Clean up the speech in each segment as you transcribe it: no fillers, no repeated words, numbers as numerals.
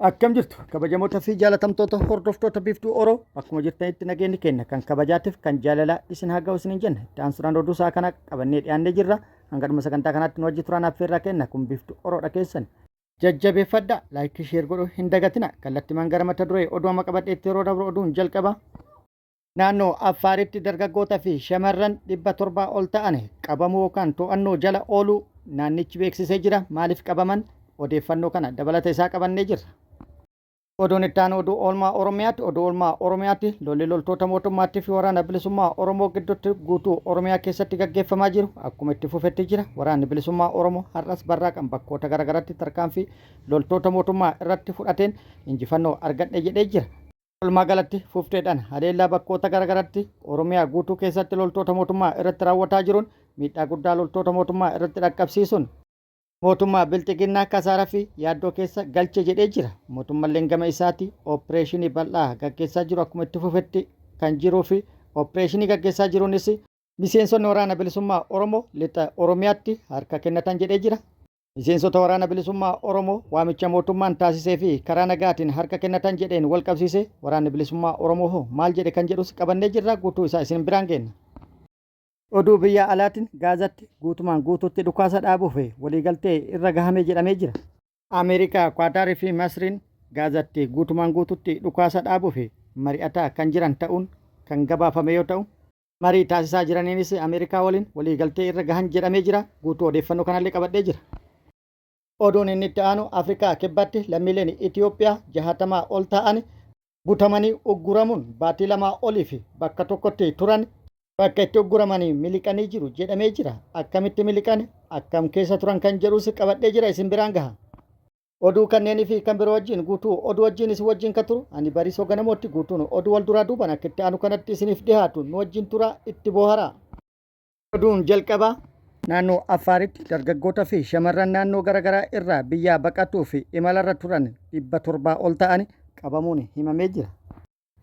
Akkam jirtu kabajamoota fi jaalatamtoota hordoftoota Biiftuu Oro, akkuma jirtanitti nageenyi keenya kan kabajaatiif kan jaalalaa isin haa ga'u isiniin jenna. Itti aansuudhaan oduu isaa kana qabannee dhiyaannee jirra. Hanga dhuma sagantaa kanaatti nu wajji turaan affeerraa kenna. Kun Biiftuu Oroodha keessan. Jajjabeeffadha, like, share godhuu hin dagatina. Kallattimaan gara mata duree oduu amma qabadheetti yeroo dabru oduun jalqaba. Naannoo Affaaritti dargaggoota fi shamarran 700 ol ta'an qabamuu yookaan to'annoo jala ooluu naannichi beeksisee jira. Maaliif qabaman? Odeeffannoo kana dabalata isaa qabannee jirra. Oduun itti aanu oduu oolmaa Oromiyaati. Oduu oolmaa Oromiyaatti lolli loltoota mootummaattii fi waraana bilisummaa Oromoo gidduutti guutuu Oromiyaa keessatti gaggeeffamaa jiru akkuma itti fufetti jira. Waraanni bilisummaa Oromoo har'as barraaqan bakkoota garaagaraatti tarkaanfii loltoota mootummaa irratti fudhateen injifannoo argadhe jedhee jira. Walumaa galatti fufteedhaan haleellaa bakkoota garaagaratti Oromiyaa guutuu keessatti loltoota mootummaa irratti raawwataa jiruun miidhaa guddaa loltoota mootummaa irratti dhaqqabsiisuun mootummaa bilxiginnaa kasaaraa fi yaaddoo keessa galche jedhee jira. Mootummalleen gama isaati opereeshinii bal'aa gaggeessaa jiru akkuma itti fufetti kan jiruu fi opereeshinii gaggeessaa jiruunis miseensonni waraana bilisummaa Oromoo lixa Oromiyaatti harka kennatan jedhee jira. Miseensota waraana bilisummaa Oromoo waamicha mootummaan taasisee fi karaa nagaatiin harka kennatan jedheen wal qabsiisee waraanni bilisummaa Oromoo hoo maal jedhe kan jedhus qabannee jirra, guutuu isaa isin biraan geenna. Oduu biyya alaatiin Gaazatti guutumaan guutuutti dhukaasa dhaabuuf waliigaltee irra gahame jedhamee jira. Ameerikaa, Kwaataarii fi Masriin Gaazatti guutumaan guututti dhukaasa dhaabuuf mari'ataa kan jiran ta'uun kan gabaafame yoo ta'u, marii taasisaa jiraniinis Ameerikaa waliin waliigaltee irra gahan jedhamee jira. Guutuu odeeffannoo kanallee qabadhee jira. Oduun inni itti aanu Afrikaa Kibbaatti lammiileen Itiyoophiyaa 60 ol ta'an butamanii ugguramuun baatii 2 oliif bakka tokkotti turan bakka itti ugguramanii miliqanii jiru jedhamee jira. Akkamitti miliqan, akkam keessa turan kan jedhus qabadhee jira, isin biraan gaha. Oduu kanneenii fi kan biroo wajjin guutuu oduu wajjin isin wajjin kan turu ani Bariisoo Ganamootti. Guutuun oduu wal duraa duubaan akka itti aanu kanatti isiniif dhihaatu, nu wajjin turaa, itti booharaa. Oduun jalqabaa naannoo Affaaritti dargaggoota fi shamarran naannoo garaagaraa irraa biyyaa baqatuu fi imalarra turan 700 ol ta'an qabamuun himamee jira.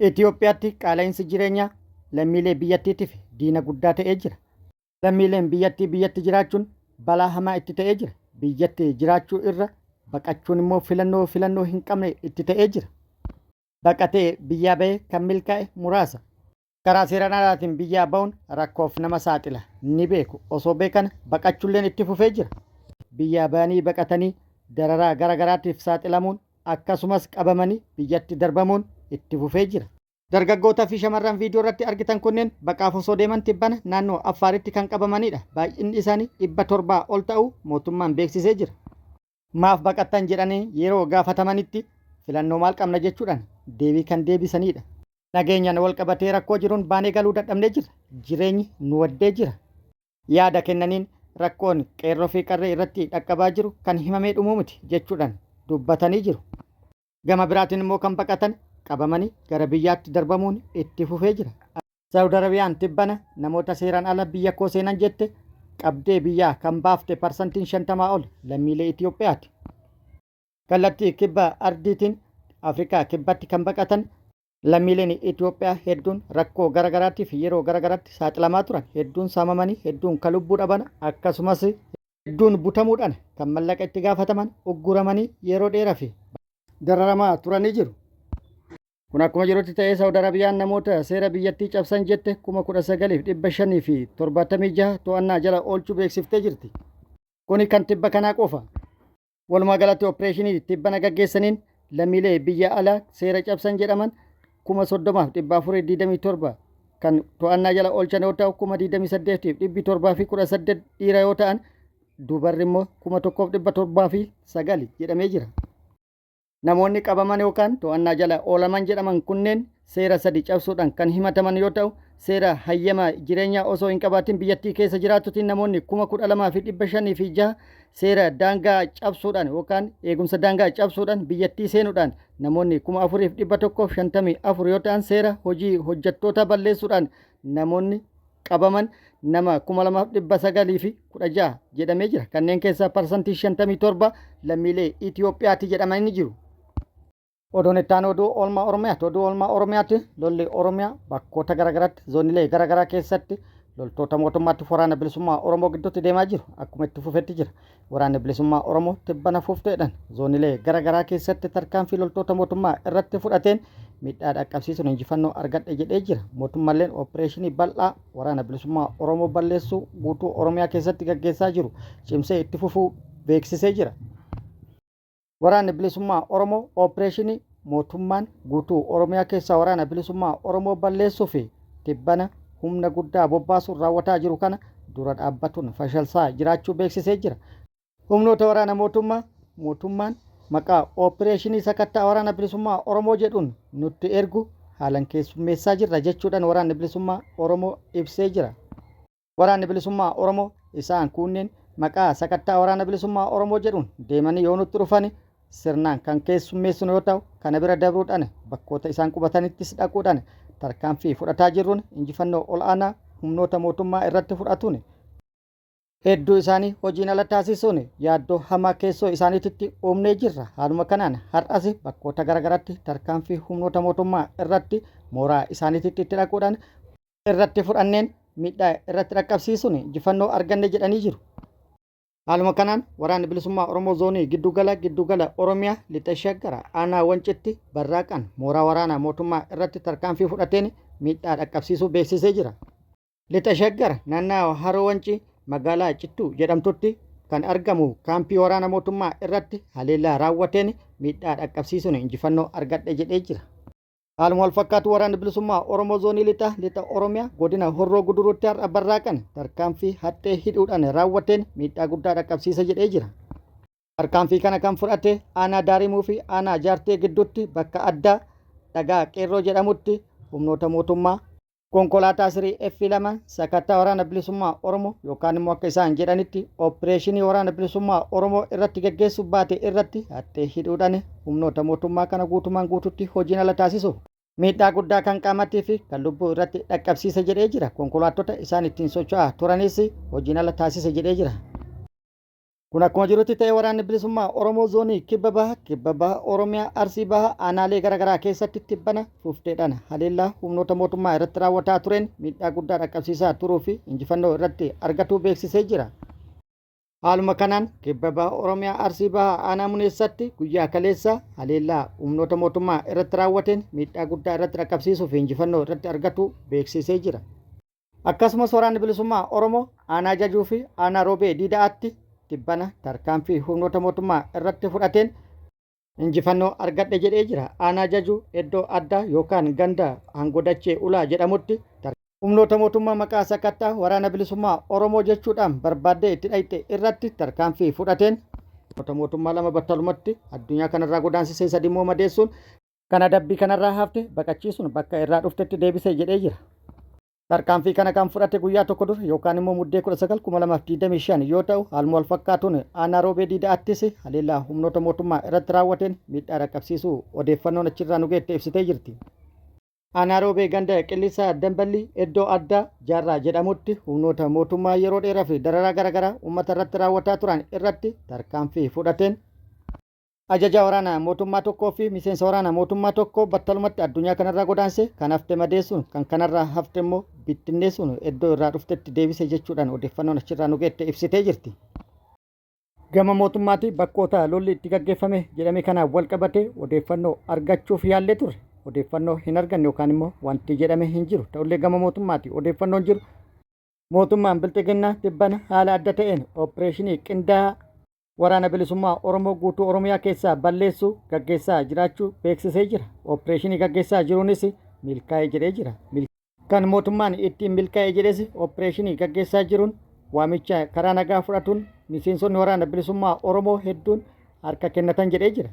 Itoophiyaatti qaala'insi jireenyaa lammiilee biyyattiitiif diina guddaa ta'ee jira. Lammiileen biyyattii biyyatti jiraachuun balaa hamaa itti ta'ee jira. Biyyatti jiraachuu irra baqachuun immoo filannoo filannoo hin qabne itti ta'ee jira. Baqatee biyyaa bahee kan milkaa'e muraasa. Karaa seeraan alaatiin biyyaa bahuun rakkoof nama saaxila ni beeku. Osoo beekan baqachuulleen itti fufee jira. Biyyaa bahanii baqatanii dararaa gara garaatiif saaxilamuun akkasumas qabamanii biyyatti darbamuun itti fufee jira. Dargaggoota fi shamarran viidiyoo irratti argitan kunneen baqaaf osoo deeman tibbana naannoo Affaaritti kan qabamanidha. Baay'inni isaanii 700 ol ta'uu mootummaan beeksisee jira. Maaf baqattan jedhanii yeroo gaafatamanitti filannoo maal qabna jechuudhaan deebii kan deebisanidha. Nageenyaan wal qabatee rakkoo jiruun baanee galuu dadhabnee jirra. Jireenyi nu waddee jira. Yaada kennaniin rakkoon qeerroo fi qarree irratti dhaqqabaa jiru kan himamee dhumuu miti jechuudhaan dubbatanii jiru. Gama biraatiin immoo kan baqatan qabamanii gara biyyaatti darbamuun itti fufee jira. Saawud Arabiyaan tibbana namoota seeraan ala biyya koo seenan jette qabdee biyyaa kan baafte parsantiin 50 ol lammiilee Itoophiyaati. Kallattii kibba ardiitiin Afrikaa kibbatti kan baqatan lammiileen Itoophiyaa hedduun rakkoo gara garaatiif yeroo gara garaatti saaxilamaa turan. Hedduun saamamanii, hedduun kan lubbuu dhaban, akkasumas hedduun butamuudhaan kan mallaqa itti gaafataman, ugguramanii yeroo dheeraa fi dararamaa turanii jiru. Kun akkuma jirutti ta'ee Saawud Arabiyaan namoota seera biyyattii cabsan jette 19,576 to'annaa jala oolchuu beeksiftee jirti. Kuni kan tibba kanaa qofa. Walumaa galatti opereeshinii tibbana gaggeessaniin lammiilee biyya alaa seera cabsan jedhaman 30,427 kan to'annaa jala oolchan yoo ta'u, 28,718 dhiira yoo ta'an dubarri immoo 1,709 jedhamee jira. Namoonni qabaman yookaan to'annaa jala oolaman jedhaman kunneen seera sadi cabsuudhaan kan himataman yoo ta'u, seera hayyama jireenyaa osoo hin qabaatin biyyattii keessa jiraatutiin namoonni 12,506, seera daangaa cabsuudhaan yookaan eegumsa daangaa cabsuudhaan biyyattii seenuudhaan namoonni 4,154 yoo ta'an, seera hojii hojjettoota balleessuudhaan namoonni qabaman nama 2,916 jedhamee jira. Kanneen keessaa parsantii 57 lammiilee Itoophiyaati jedhamanii jiru. Oduun itti aanu oduu oolmaa Oromiyaati. Oduu oolmaa Oromiyaatti lolli Oromiyaa bakkoota garaagaraatti zoonilee garaagaraa keessatti loltoota mootummaatti waraana bilisummaa Oromoo gidduutti deemaa jiru akkuma itti fufetti jira. Waraanni bilisummaa Oromoo tibbana fufteedhaan zoonilee gara garaa keessatti tarkaanfii loltoota mootummaa irratti fudhateen miidhaa dhaqqabsiisuun injifannoo argadhe jedhee jira. Mootummaalleen opereeshinii bal'aa waraana bilisummaa Oromoo balleessuu guutuu Oromiyaa keessatti gaggeessaa jiru cimsee itti fufuu beeksisee jira. Waraanni bilisummaa Oromoo opereeshinii mootummaan guutuu Oromiyaa keessaa waraana bilisummaa Oromoo balleessuu fi tibbana humna guddaa bobbaasuun raawwataa jiru kana dura dhaabbatuun fashalsaa jiraachuu beeksisee jira. Humnoota waraana mootummaa mootummaan maqaa opereeshinii sakattaa waraana bilisummaa Oromoo jedhuun nutti ergu haalan keessummeessaa jirra jechuudhaan waraanni bilisummaa Oromoo ibsee jira. Waraanni bilisummaa Oromoo isaan kunneen maqaa sakattaa waraana bilisummaa Oromoo jedhuun deemanii yoo nutti dhufani sirnaan kan keessummeessinu yoo ta'u, kana bira dabruudhaan bakkoota isaan qubatanittis dhaquudhaan tarkaanfii fudhataa jirruun injifannoo ol'aanaa humnoota mootummaa irratti fudhatuun hedduu isaanii hojiin ala taasisuun yaaddoo hamaa keessoo isaaniititti uumnee jirra. Haaluma kanaan har'as bakkoota garaagaraatti tarkaanfii humnoota mootummaa irratti mooraa isaaniititti itti dhaquudhaan irratti fudhanneen miidhaa irratti dhaqqabsiisuun injifannoo arganne jedhanii jiru. Haaluma kanaan waraanni bilisummaa Oromoo zoonii giddugala giddugala Oromiyaa lixa Shaggar aanaa Wancitti barraaqaan mooraa waraanaa mootummaa irratti tarkaanfii fudhateen miidhaa dhaqqabsiisuu beeksisee jira. Lixa Shaggar naannawaa Haroo Wancii magaalaa Cittuu jedhamtutti kan argamu kaampii waraana mootummaa irratti haleellaa raawwateen miidhaa dhaqqabsiisuun injifannoo argadhe jedhee jira. Haaluma wal fakkaatu waraanni bilisummaa Oromoo zoonii lixa lixa Oromiyaa godina Horroo Guduruutti har'a barraaqan tarkaanfii haxxee hidhuudhaan raawwateen miidhaa guddaa dhaqqabsiise jedhee jira. Tarkaanfii kana kan fudhate aanaa Daarimuu fi aanaa Jaartee gidduutti bakka addaa dhagaa Qeerroo jedhamutti humnoota mootummaa konkolaataa sirii F2 sakattaa waraana bilisummaa Oromoo yookaan immoo akka isaan jedhanitti opereeshinii waraana bilisummaa Oromoo irratti gaggeessuu baate irratti haxxee hidhuudhaan humnoota mootummaa kana guutumaan guututti hojiin ala taasisu. Miidhaa guddaa kan qaamatii fi kan lubbuu irratti dhaqqabsiise jedhee jira. Konkolaattota isaan ittiin socho'aa turanis hojiin ala taasise jedhee jira. Kun akkuma jirutti ta'e waraanni bilisummaa Oromoo zoonii kibba baha, kibba baha Oromiyaa, Arsii baha aanaalee garaagaraa keessatti tibbana fufteedhaan haleellaa humnoota mootummaa irratti raawwataa tureen miidhaa guddaa dhaqqabsiisaa turuu fi injifannoo irratti argatuu beeksisee jira. Haaluma kanaan kibba baha Oromiyaa Arsii baha aanaa Muneessatti guyyaa kaleessa haleellaa humnoota mootummaa irratti raawwateen miidhaa guddaa irratti dhaqqabsiisuu fi injifannoo irratti argatuu beeksisee jira. Akkasumas waraanni bilisummaa Oromoo aanaa Jajuu fi aanaa Roobee Diida'aatti tibbana tarkaanfii humnoota mootummaa irratti fudhateen injifannoo argadhe jedhee jira. Aanaa Jajuu iddoo addaa yookaan ganda Hangodachee Ulaa jedhamutti humnoota mootummaa maqaa sakattaa waraana bilisummaa Oromoo jechuudhaan barbaaddee itti dhayxe irratti tarkaanfii fudhateen humnoota mootummaa lama battalumatti addunyaa kanarraa godaansisee sadi immoo madeessuun kan adabbii kanarraa hafte baqachiisuun bakka irraa dhuftetti deebise jedhee jira. Tarkaanfii kana kan fudhate guyyaa tokko dura yookaan immoo Muddee 19, 2025 yoo ta'u, haaluma wal fakkaatuun aanaa Roobee Diida'attis haleellaa humnoota mootummaa irratti raawwateen miidhaa dhaqqabsiisuu odeeffannoon achirraa nu geette ibsitee jirti. Aanaa Roobee ganda Qillisaa Damballii iddoo addaa Jaarraa jedhamutti humnoota mootummaa yeroo dheeraa fi dararaa garaagaraa uummata irratti raawwataa turan irratti tarkaanfii fudhateen Ajajaa waraana mootummaa tokkoo fi miseensa waraana mootummaa tokko battalumatti addunyaa kanarraa godaanse, kan hafte madeessuun, kan kanarraa hafte immoo bittinneessuun iddoo irraa dhuftetti deebise jechuudhaan odeeffannoon achirraa nu geette ibsitee jirti. Gama mootummaatii bakkoota lolli itti gaggeeffame jedhame kanaan wal qabatee odeeffannoo argachuuf yaallee turre. Odeeffannoo hin arganne yookaan immoo wanti jedhame hin jiru. Ta'ullee gama mootummaatii odeeffannoon jiru mootummaan Bilxiginnaa tibbana haala adda ta'een opereeshinii qindaa'aa Waraana Bilisummaa Oromoo guutuu Oromiyaa keessaa balleessuu gaggeessaa jiraachuu beeksisee jira. Opereeshinii gaggeessaa jiruunis milkaa'e jedhee jira. Kan mootummaan ittiin milkaa'e jedhes opereeshinii gaggeessaa jiruun waamicha karaa nagaa fudhatuun miseensonni Waraana Bilisummaa Oromoo hedduun harka kennatan jedhee jira.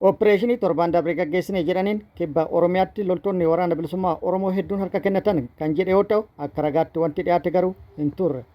Opereeshinii torbaan dabre gaggeessine jedhaniin kibba Oromiyaatti loltoonni Waraana Bilisummaa Oromoo hedduun harka kennatan kan jedhe yoo ta'u, akka ragaatti wanti dhiyaate garuu hin turre.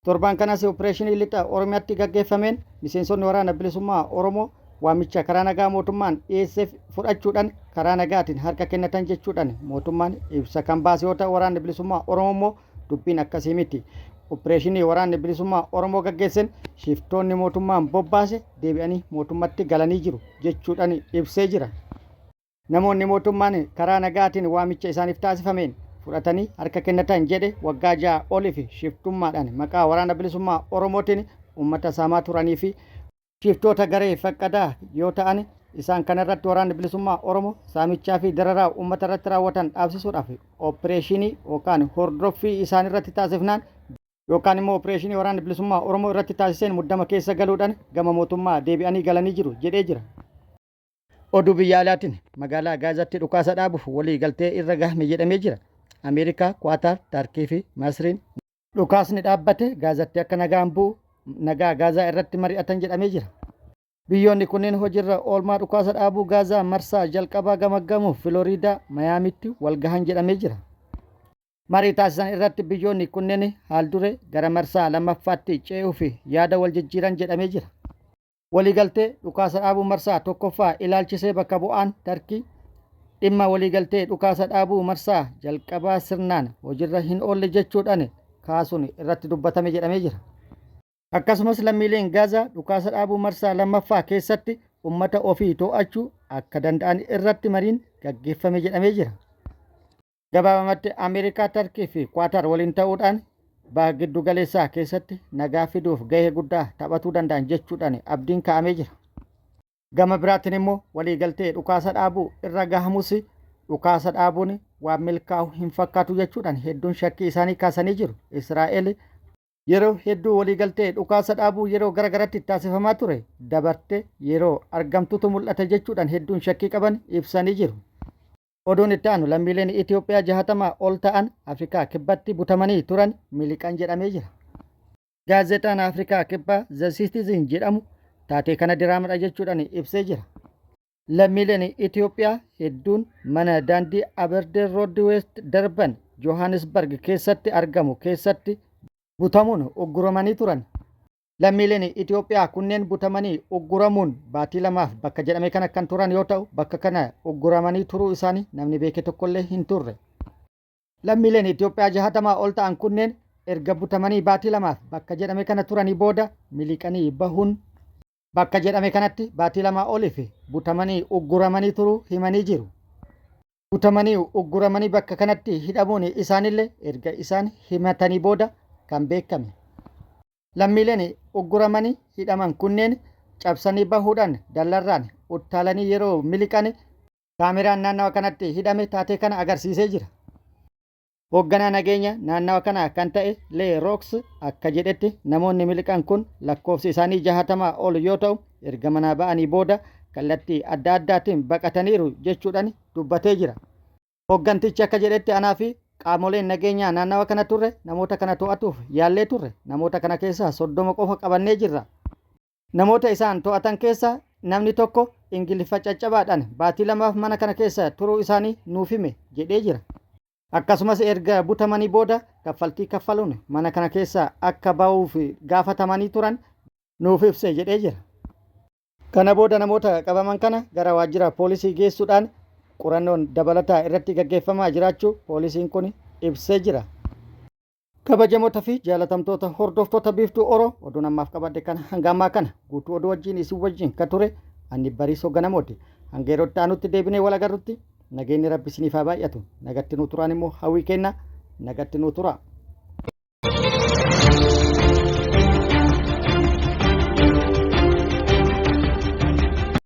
Torbaan kanas opereeshinii lixa Oromiyaatti gaggeeffameen miseensonni Waraana Bilisummaa Oromoo waamicha karaa nagaa mootummaan dhiyeesseef fudhachuudhaan karaa nagaatiin harka kennatan jechuudhaan mootummaan ibsa kan baase yoo ta'u, Waraanni Bilisummaa Oromoo immoo dubbiin akkasii miti. Opereeshinii Waraanni Bilisummaa Oromoo gaggeesseen shiftoonni mootummaan bobbaase deebi'anii mootummatti galanii jiru jechuudhaan ibsee jira. Namoonni mootummaan karaa nagaatiin waamicha isaaniif taasifameen fudhatanii harka kennatan jedhe waggaa 6 oliif shiftummaadhaan maqaa Waraana Bilisummaa Oromootiin uummata saamaa turanii fi shiftoota garee Faqqadaa yoo ta'an, isaan kana irratti Waraanni Bilisummaa Oromoo saamichaa fi dararaa uummata irratti raawwatan dhaabsisuudhaaf opereeshinii yookaan hordoffii isaan irratti taasifnaan yookaan immoo opereeshinii Waraanni Bilisummaa Oromoo irratti taasiseen muddama keessa galuudhaan gama mootummaa deebi'anii galanii jiru jedhee jira. Oduu biyya alaatiin magaalaa Gaazaatti dhukaasa dhaabuuf walii galtee irra gahame jedhamee jira. Ameerikaa, Kuwaataar, Tarkii fi Masriin dhukaasni dhaabbate Gaazatti akka nagaan bu'u nagaa Gaazaa irratti mari'atan jedhamee jira. Biyyoonni kunneen hojiirra oolmaa dhukaasa dhaabuu Gaazaa marsaa jalqabaa gamaggamuuf Filooriidaa Mayaamitti wal gahan jedhamee jira. Marii taasisan irratti biyyoonni kunneen haalduree gara marsaa lammaffaatti ce'uuf yaada wal jijjiiran jedhamee jira. Waliigaltee dhukaasa dhaabuu marsaa tokkoffaa ilaalchisee bakka bu'aan Tarkii dhimma waliigaltee dhukaasa dhaabuu marsaa jalqabaa sirnaan hojirra hin oolle jechuudhaan kaasuun irratti dubbatame jedhamee jira. Akkasumas lammiileen Gaazaa dhukaasa dhaabuu marsaa lammaffaa keessatti ummata ofii to'achuu akka danda'an irratti mariin gaggeeffame jedhamee jira. Gabaabamatti Ameerikaa, Tarkii fi Kuwaataar waliin ta'uudhaan Baha Giddu Galeessaa keessatti nagaa fiduuf gahee guddaa taphatuu danda'an jechuudhaan abdiin kaa'amee jira. Gama biraatiin immoo waliigaltee dhukaasa dhaabuu irra gahamus dhukaasa dhaabuun waan milkaa'u hin fakkaatu jechuudhaan hedduun shakkii isaanii kaasanii jiru. Israa'el yeroo hedduu waliigaltee dhukaasa dhaabuu yeroo gara garatti taasifamaa ture dabarte yeroo argamtutu mul'ata jechuudhaan hedduun shakkii qaban ibsanii jiru. Oduun itti aanu lammiileen Itoophiyaa 60 ol ta'an Afrikaa Kibbatti butamanii turan miliqan jedhamee jira. Gaazexaan Afrikaa Kibbaa The Citizen jedhamu taatee kana diraamadha jechuudhaan ibsee jira. Lammiileen Itoophiyaa hedduun mana daandii Aberdeen Road West Durban Johannesburg keessatti argamu keessatti butamuun ugguramanii turan. Lammiileen Itoophiyaa kunneen butamanii ugguramuun baatii lamaaf bakka jedhame kana kan turan yoo ta'u, bakka kana ugguramanii turuu isaanii namni beeke tokkollee hin turre. Lammiileen Itoophiyaa 60 ol ta'an kunneen erga butamanii baatii lamaaf bakka jedhame kana turanii booda miliqanii bahuun bakka jedhame kanatti baatii lamaa oliif butamanii ugguramanii turuu himanii jiru. Butamanii ugguramanii bakka kanatti hidhamuun isaanillee erga isaan himatanii booda kan beekame. Lammiileen ugguramanii hidhaman kunneen cabsanii bahuudhaan dallarraan uttaalanii yeroo miliqan kaameraan naannawa kanatti hidhame taatee kana agarsiisee jira. Hoogganaa nageenya naannawa kanaa kan ta'e Lee Rooks akka jedhetti namoonni miliqan kun lakkoofsi isaanii 60 ol yoo ta'u erga manaa ba'anii booda kallattii adda addaatiin baqataniiru jechuudhaan dubbatee jira. Hoggantichi akka jedhetti anaa fi qaamoleen nageenyaa naannawa kana turre namoota kana to'atuuf yaallee turre. Namoota kana keessaa 30 qofa qabannee jirra. Namoota isaan to'atan keessaa namni tokko Ingiliffa caccabaadhaan baatii lamaaf mana kana keessa turuu isaanii nuuf hime jedhee jira. Akkasumas erga butamanii booda kaffaltii kaffaluun mana kana keessaa akka bahuuf gaafatamanii turan nuuf ibse jedhee jira. Kana booda namoota qabaman kana gara waajjira poolisii geessuudhaan qorannoon dabalataa irratti gaggeeffamaa jiraachuu poolisiin kun ibsee jira. Kabajamoota fi jaalatamtoota hordoftoota Biiftuu Oro, oduun ammaaf qabadhe kana hanga ammaa kana guutuu oduu wajjin isin wajjin ka ture ani Bariisoo Ganamooti. Hanga yeroo itti aanutti deebinee wal agarrutti nageenyi Rabbi isiniif haa baay'atu. Nagatti nuu turaan immoo hawwii kenna. Nagatti nuu turaa.